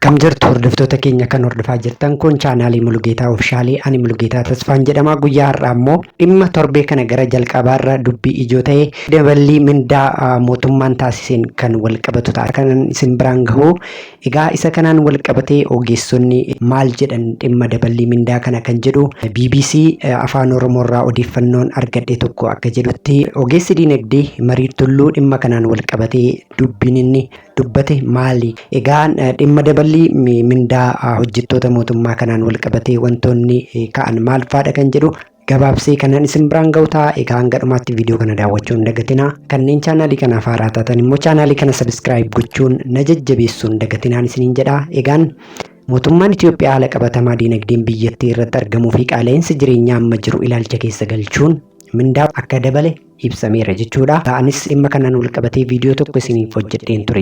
Akkam jirtu hordoftoota keenya kan hordofaa jirtan kun chaanaalii Mulugeetaa Ofishaalii, ani Mulugeetaa Tasfaan jedhama. Guyyaa har'aa immoo dhimma torbee kana gara jalqabaarra dubbii ijoo ta'e daballii mindaa mootummaan taasiseen kan wal qabatu ta'a. Kanan isin biraan gahu egaa isa kanaan wal qabatee ogeessonni maal jedhan dhimma daballii mindaa kana kan jedhu BBC Afaan Oromoorraa odeeffannoon argadhe tokko akka jedhutti ogeessi diinagdee Mariir Tulluu dhimma kanaan wal qabatee dubbiin inni dubbate maali? Egaa dhimma daballii mindaa hojjettoota mootummaa kanaan wal qabatee wantoonni ka'an maal faadha kan jedhu gabaabsee kanan isin biraan ga'u ta'a. Egaa hanga dhumaatti viidiyoo kana daawwachuu hin dagatinaa. Kanneen chaanaalii kanaaf haaraa taatan immoo chaanaalii kana sabiskiraayib gochuun na jajjabeessuu hin dagatinaan isiniin jedha. Egaan mootummaan Itoophiyaa haala qabatamaa diinagdeen biyyattii irratti argamuu fi qaala'insi jireenyaa amma jiru ilaalcha keessa galchuun mindaa akka dabale ibsameera jechuudha. Anis dhimma kanaan wal qabatee viidiyoo tokko isiniif hojjedheen ture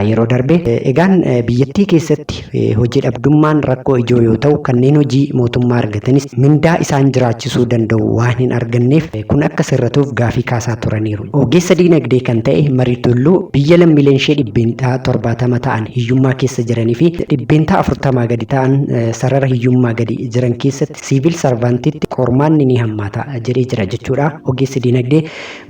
yeroo darbe. Egaan biyyattii keessatti hojii dhabdummaan rakkoo ijoo yoo ta'u, kanneen hojii mootummaa argatanis mindaa isaan jiraachisuu danda'u waan hin arganneef kun akka sirratuuf gaafii kaasaa turaniiru. Ogeessa diinagdee kan ta'e Marii Tulluu biyya lammiileen ishee 70% ta'an hiyyummaa keessa jiranii fi 40% gadi ta'an sarara hiyyummaa gadi jiran keessatti siivil sarvaantitti qormaanni ni hammaata jedhee jira jechuudha. Ogeessi diinagdee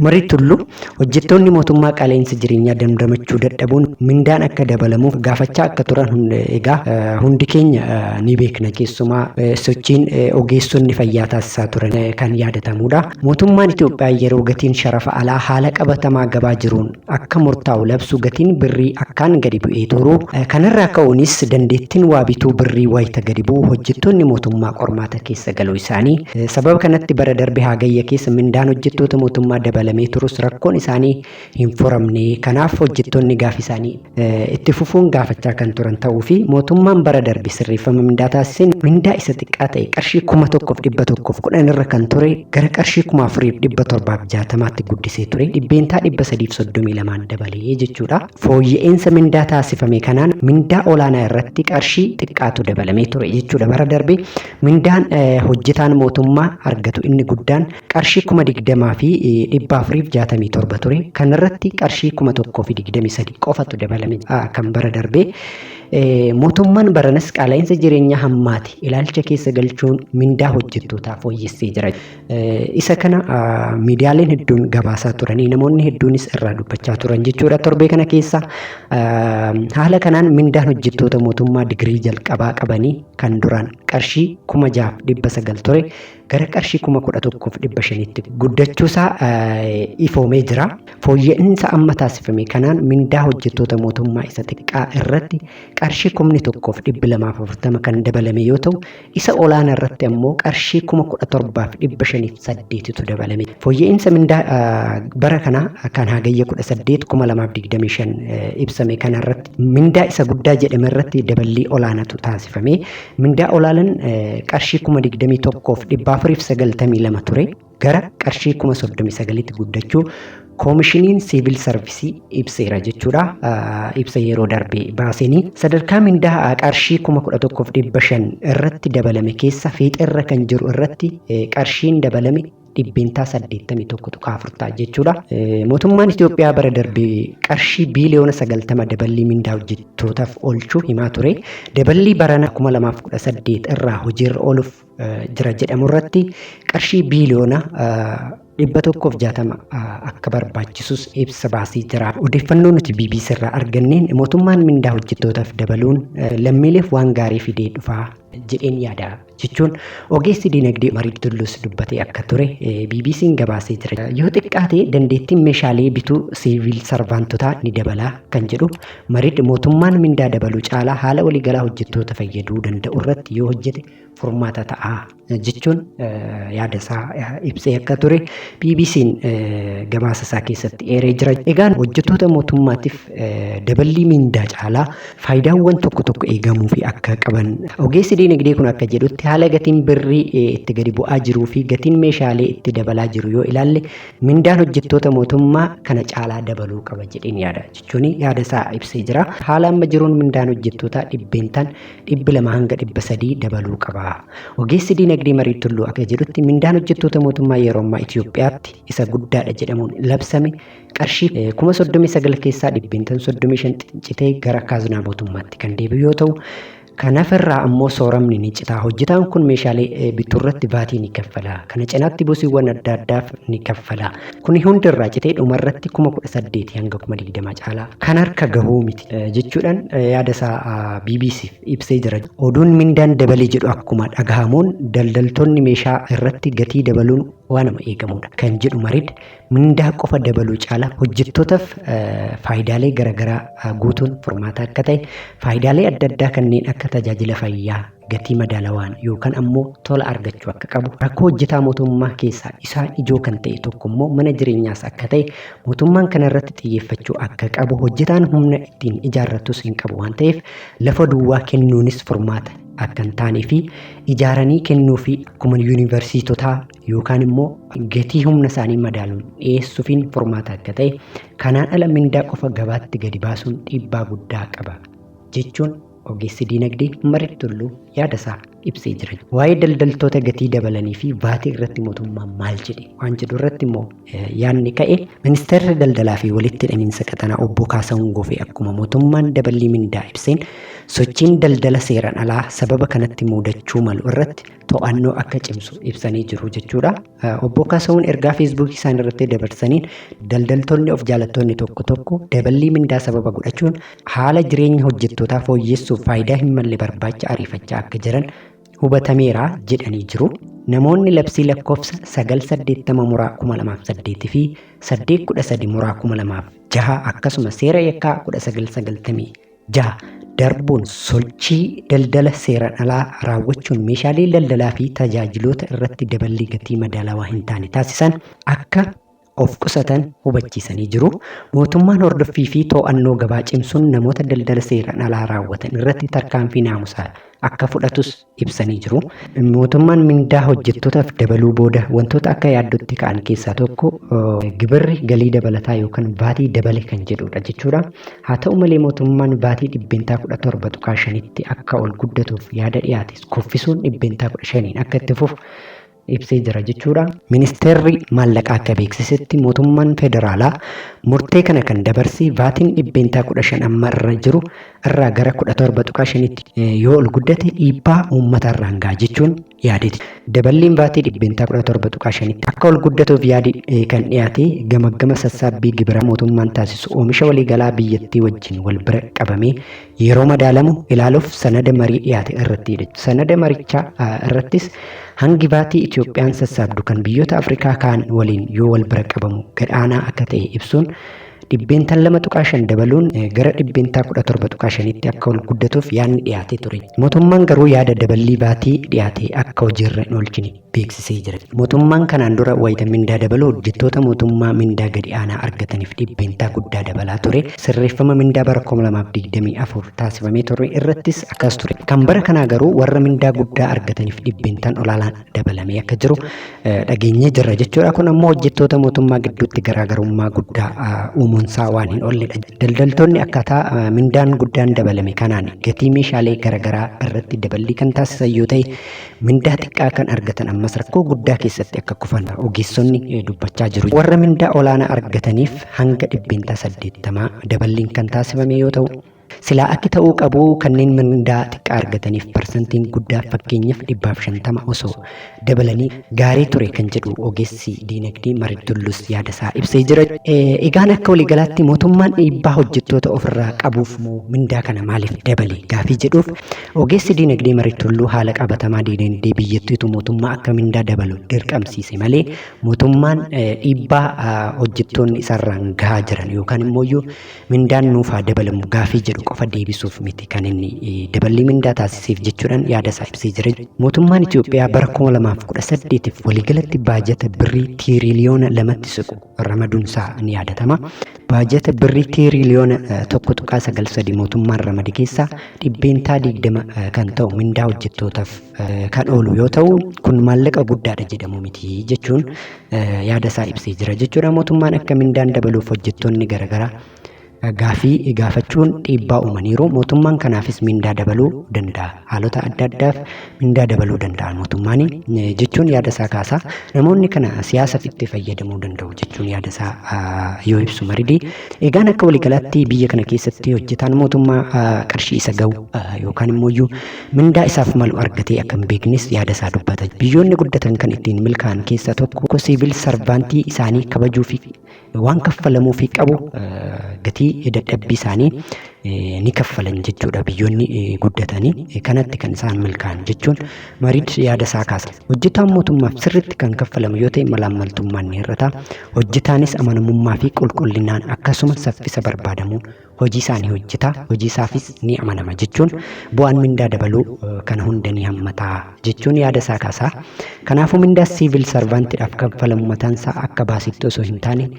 Marii Tulluu hojjettoonni mootummaa qaala'insa jireenyaa damdamachuu dadhabuun mindaan akka dabalamuuf gaafachaa akka turan egaa hundi keenya ni beekna, keessumaa sochiin ogeessonni fayyaa taasisaa turan kan yaadatamudha. Mootummaan Itoophiyaa yeroo gatiin sharafa alaa haala qabatamaa gabaa jiruun akka murtaa'u labsu gatiin birrii akkaan gadi bu'ee turu. Kanarraa ka'uunis dandeettiin waa bituu birrii wayita gadi bu'u hojjettoonni mootummaa qormaata keessa galuu isaanii. Sababa kanatti bara darbe Hagayya keessa mindaan hojjettoota mootummaa dabalamee turus rakkoon isaanii hin furamne. Kanaaf hojjettoonni gaafii isaanii itti fufuun gaafachaa kan turan ta'uu fi mootummaan bara darbe sirreeffama mindaa taasiseen mindaa isa xiqqaa ta'e qarshii 1,110 irra kan ture gara qarshii 4,760tti guddisee ture, 332% dabalee jechuudha. Fooyya'insa mindaa taasifame kanaan mindaa olaanaa irratti qarshii xiqqaatu dabalamee ture jechuudha. Bara darbe mindaan hojjetaan mootummaa argatu inni guddaan qarshii 20,467 ture. Kanarratti qarshii 1,023 qofatu dabalame kan bara darbee. Mootummaan baranas qaala'insa jireenyaa hammaate ilaalcha keessa galchuun mindaa hojjettootaa fooyyessee jira. Isa kana miidiyaaleen hedduun gabaasaa turanii namoonni hedduunis irraa dubbachaa turan jechuudha. Torbee kana keessa haala kanaan mindaan hojjettoota mootummaa digirii jalqabaa qabanii kan duraan qarshii 6,900 ture gara qarshii 11,500tti guddachuusaa ifoomee jira. Fooyya'insa amma taasifame kanaan mindaa hojjettoota mootummaa isa xiqqaa irratti qarshii 1,240 kan dabalame yoo ta'u, isa olaanaa irratti ammoo qarshii 17,508tu dabalame. Fooyya'insa mindaa bara kanaa kan Hagayya 18, 2025 ibsame kana irratti mindaa isa guddaa jedhame irratti daballii olaanaatu taasifame. Mindaa olaanan qarshii 21,492 ture gara qarshii 39,000tti guddachuu Koomishiniin Siivil Sarvisii ibseera jechuudha. Ibsa yeroo darbe baaseenii sadarkaa mindaa qarshii 11,500 irratti dabalame keessa fiixeerra kan jiru irratti qarshiin dabalame 81.4% ta'a jechuudha. Mootummaan Itoophiyaa bara darbe qarshii biiliyoona 90 daballii mindaa hojjettootaaf oolchuu himaa ture. Daballii barana 2018 irraa hojiirra ooluuf jira jedhamu irratti qarshii biiliyoona 160 akka barbaachisus ibsa baasee jira. Odeeffannoo nuti BBC irraa arganneen mootummaan mindaa hojjettootaaf dabaluun lammiileef waan gaarii fidee dhufaa jedheen yaada jechuun ogeessi dinagdee Mariid Tullus dubbatee akka ture BBC'n gabaasee jira. Yoo xiqqaate dandeettiin meeshaalee bituu siviil sarvaantotaa ni dabala kan jedhu Mariid, mootummaan mindaa dabaluu caalaa haala waliigalaa hojjettoota fayyaduu danda'u irratti yoo hojjete furmaata ta'a jechuun yaada isaa ibsee akka ture BBC'n gabaasa isaa keessatti eeree jira. Egaan hojjettoota mootummaatiif daballii mindaa caalaa faayidaawwan tokko tokko eegamuu fi akka qaban ogeessi diinagdee kun akka jedhutti, Haala gatiin birrii itti gadi bu'aa jiruu fi gatiin meeshaalee itti dabalaa jiru yoo ilaalle, mindaan hojjettoota mootummaa kana caalaa dabaluu qaba jedheen yaada jechuun yaada isaa ibsee jira. Haala amma jiruun mindaan hojjettootaa dhibbeentaan 200 hanga 300 dabaluu qaba. Ogeessi diinagdee Marii Tulluu akka jedhutti, mindaan hojjettoota mootummaa yeroo ammaa Itoophiyaatti isa guddaadha jedhamuun labsame qarshii 39,000 keessaa dhibbeentaan 35 citee gara kaaznaa mootummaatti kan deebi'u yoo ta'u, kanaaf irraa ammoo sooramni ni cita. Hojjetaan kun meeshaalee bituurratti vaatii ni kaffala. Kana cinaatti buusiiwwan adda addaaf ni kaffala. Kuni hundirraa citee dhumarratti 18,000 hanga 20,000 caalaa kan harka gahuu miti jechuudhaan yaada isaa BBCf ibsee jira. Oduun mindaan dabalee jedhu akkuma dhagahamuun daldaltoonni meeshaa irratti gatii dabaluun waan nama eegamudha kan jedhu Marid, mindaa qofa dabaluu caala hojjettootaaf faayidaalee garaagaraa guutuun furmaata akka ta'e, faayidaalee adda addaa kanneen akka tajaajila fayyaa gatii madaalawaan yookaan ammoo tola argachuu akka qabu, rakkoo hojjetaa mootummaa keessaa isaan ijoo kan ta'e tokko immoo mana jireenyaas akka ta'e, mootummaan kanarratti xiyyeeffachuu akka qabu, hojjetaan humna ittiin ijaarratus hin qabu waan ta'eef lafa duwwaa kennuunis furmaata akka hin taanee fi ijaaranii kennuu fi akkuma yuunivarsiitotaa yookaan immoo gatii humna isaanii madaaluun dhiyeessuufiin furmaata akka ta'e, kanaan ala mindaa qofa gabaatti gadi baasuun dhiibbaa guddaa qaba jechuun ogeessi diinagdee Marid Tulluu yaada isaa ibsee jira. Waa'ee daldaltoota gatii dabalanii fi vaatii irratti mootummaan maal jedhe waan jedhu irratti immoo yaadni ka'e, ministeerri daldalaa fi walitti hidhamiinsa qaxanaa obbo Kaasahuun Gofee akkuma mootummaan daballii mindaa ibseen sochiin daldala seeraan alaa sababa kanatti mudachuu malu irratti to'annoo akka cimsu ibsanii jiru jechuudha. Obbo Kaasahuun ergaa Feesbuukii isaan irratti dabarsaniin, daldaltoonni of jaalattoonni tokko tokko daballii mindaa sababa godhachuun haala jireenya hojjettootaa fooyyessuuf faayidaa hin malle barbaacha ariifachaa akka jiran hubatameera jedhanii jiru. Namoonni labsii lakkoofsa 980 muraa 2008 fi 813 muraa 2006 akkasuma seera yakkaa 1996 darbuun sochii daldala seeraan alaa raawwachuun meeshaalee daldalaa fi tajaajiloota irratti daballii gatii madaalawaa hin taane taasisan akka of qusatan hubachiisanii jiru. Mootummaan hordoffii fi to'annoo gabaa cimsuun namoota daldala seeraan alaa raawwatan irratti tarkaanfii naamusaa akka fudhatus ibsanii jiru. Mootummaan mindaa hojjettootaaf dabaluu booda wantoota akka yaaddootti ka'an keessaa tokko gibirri galii dabalataa yookaan vaatii dabale kan jedhudha jechuudha. Haa ta'u malee, mootummaan vaatii 17.5%tti akka ol guddatuuf yaada dhiyaates kuffisuun 15%n akka itti fufu ibsee jira jechuudha. Ministeerri maallaqaa akka beeksisetti, mootummaan federaalaa murtee kana kan dabarse vaatiin 15% amma irra jiru irraa gara 17.5tti yoo ol guddate dhiibbaa uummata irraan gaha jechuun yaadeeti. Daballiin vaatii 17.5tti akka ol guddatuuf yaadi kan dhiyaate gamaggama sassaabbii gibiraa mootummaan taasisu oomisha waliigalaa biyyattii wajjin wal bira qabamee yeroo madaalamu ilaaluuf sanada marii dhiyaate irrattidha. Sanada marichaa irrattis hangi vaatii Itoophiyaan sassaabdu kan biyyoota Afrikaa kaan waliin yoo wal bira qabamu gad-aanaa akka ta'e ibsuun, 2.5% dabaluun gara 17.5%tti akka ol guddatuuf yaadni dhiyaatee ture. Mootummaan garuu yaada daballii vaatii dhiyaate akka hojiirra hin oolchine beeksisee jira. Mootummaan kanaan dura wayita mindaa dabalu hojjettoota mootummaa mindaa gadi aanaa argataniif dhibbeentaa guddaa dabalaa ture. Sirreeffama mindaa bara 2024 taasifamee ture irrattis akkas ture. Kan bara kanaa garuu warra mindaa guddaa argataniif dhibbeentaan olaanaan dabalamee akka jiru dhageenyee jirra jechuudha. Kun ammoo hojjettoota mootummaa gidduutti garaagarummaa guddaa uumuunsaa waan hin oolledha. Daldaltoonni akkaataa mindaan guddaan dabalame kanaan gatii meeshaalee garaagaraa irratti daballii kan taasisan yoo ta'e, mindaa xiqqaa kan argatan ammas rakkoo guddaa keessatti akka kufan ogeessonni dubbachaa jiru. Warra mindaa olaanaa argataniif hanga 80% daballiin kan taasifame yoo ta'u, silaa akki ta'uu qabu kanneen mindaa xiqqaa argataniif parsantiin guddaa, fakkeenyaaf 150 osoo dabalanii gaarii ture kan jedhu ogeessi diinagdee Marid Tullus yaada isaa ibsee jira. Egaan akka waliigalaatti mootummaan dhiibbaa hojjettoota ofirraa qabuuf moo mindaa kana maaliif dabale gaafii jedhuuf, ogeessi diinagdee Marid Tulluu haala qabatamaa diinagdee biyyattiitu mootummaa akka mindaa dabalu dirqamsiise malee mootummaan dhiibbaa hojjettoonni isarraan gahaa jiran yookaan immoo mindaan nuuf haa dabalamu gaafii jedhu qofa deebisuuf miti kan inni daballii mindaa taasiseef jechuudhaan yaada isaa ibsee jira. Mootummaan Itoophiyaa bara 2000 2018f waliigalatti baajata birrii tiiriiliyoona 2tti siqu ramaduun isaa ni yaadatama. Baajata birrii tiiriiliyoona 1.93 mootummaan ramade keessaa %20 kan ta'u mindaa hojjettootaaf kan oolu yoo ta'u, kun maallaqa guddaadha jedhamu miti jechuun yaada isaa ibsee jira jechuudha. Mootummaan akka mindaan dabaluuf hojjettoonni garaagaraa gaafii gaafachuun dhiibbaa uumaniiru. Mootummaan kanaafis mindaa dabaluu danda'a. Haalota adda addaaf mindaa dabaluu danda'a mootummaan jechuun yaada isaa kaasa. Namoonni kana siyaasaaf itti fayyadamuu danda'u jechuun yaada isaa yoo ibsu Maridii. Egaan akka waliigalaatti biyya kana keessatti hojjetaan mootummaa qarshii isa gahu yookaan immoo mindaa isaaf malu argatee akka hin beeknes yaada isaa dubbata. Biyyoonni guddatan kan ittiin milkaa'an keessaa tokko siivil sarvaantii isaanii kabajuu fi waan kaffalamuufii qabu gatii dadhabbii isaanii ni kaffalan jechuudha. Biyyoonni guddatanii kanatti kan isaan milkaa'an jechuun Mariid yaada isaa kaasa. Hojjetaan mootummaaf sirriitti kan kaffalamu yoo ta'e malaammaltummaan ni hir'ata. Hojjetaanis amanamummaa fi qulqullinaan akkasuma saffisa barbaadamuun hojii isaa ni hojjeta, hojii isaafis ni amanama jechuun bu'aan mindaa dabaluu kana hunda ni hammata jechuun yaada isaa kaasa. Kanaafuu mindaa siivil sarvaantiidhaaf kanfalamu mataan isaa akka baasiitti osoo hin taane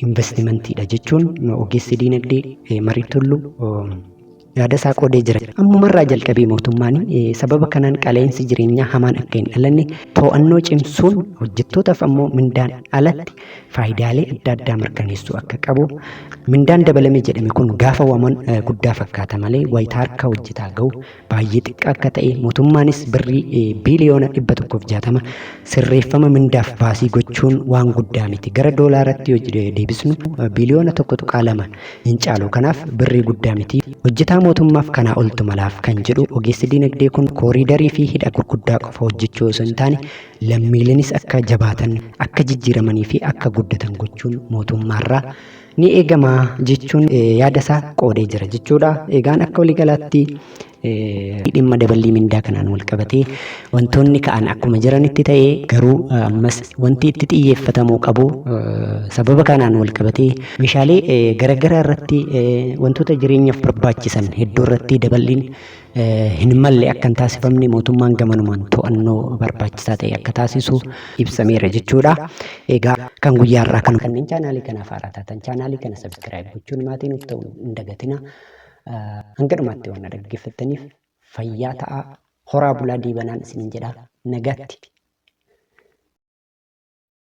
investimantiidha jechuun ogeessi diinagdee Marii Tulluu yaada isaa qoodee jira. Ammumarraa jalqabee mootummaan sababa kanaan qaala'insi jireenyaa hamaan akka hin dhalanne to'annoo cimsuun hojjettootaaf ammoo mindaan alatti faayidaalee adda addaa mirkaneessuu akka qabu, mindaan dabalame jedhame kun gaafa waaman guddaa fakkaata malee wayita harka hojjetaa gahu baay'ee xiqqaa akka ta'e, mootummaanis birrii biiliyoona 160 sirreeffama mindaaf baasii gochuun waan guddaa miti, gara doolaaratti yoo deebisnu biiliyoona 1.2 hin caalu, kanaaf birrii guddaa miti, hojjetaa mootummaaf kanaa oltu malaaf kan jedhu ogeessi diinagdee kun, kooriidarii fi hidha gurguddaa qofa hojjechuu osoo hin taane lammiileenis akka jabaatan, akka jijjiiramanii fi akka guddatan gochuun mootummaarraa ni eegama jechuun yaada isaa qoodee jira jechuudha. Egaan akka waliigalaatti dhimma daballii mindaa kanaan wal qabatee wantoonni ka'an akkuma jiranitti ta'ee, garuu ammas wanti itti xiyyeeffatamuu qabu sababa kanaan wal qabatee meeshaalee garaagaraa irratti, wantoota jireenyaaf barbaachisan hedduu irratti daballiin hin malle akka hin taasifamne mootummaan gamanumaan to'annoo barbaachisaa ta'e akka taasisu ibsameera jechuudha. Egaa kan guyyaa har'aa kan kanneen chaanaalii kanaaf haaraa taatan chaanaalii kana subscribe gochuun maatii nuuf ta'uu hin dagatina. Hanga dhumaatti waan na dhaggeeffattaniif fayyaa ta'aa, horaa bulaa, deebanaan isiniin jedha, nagaatti.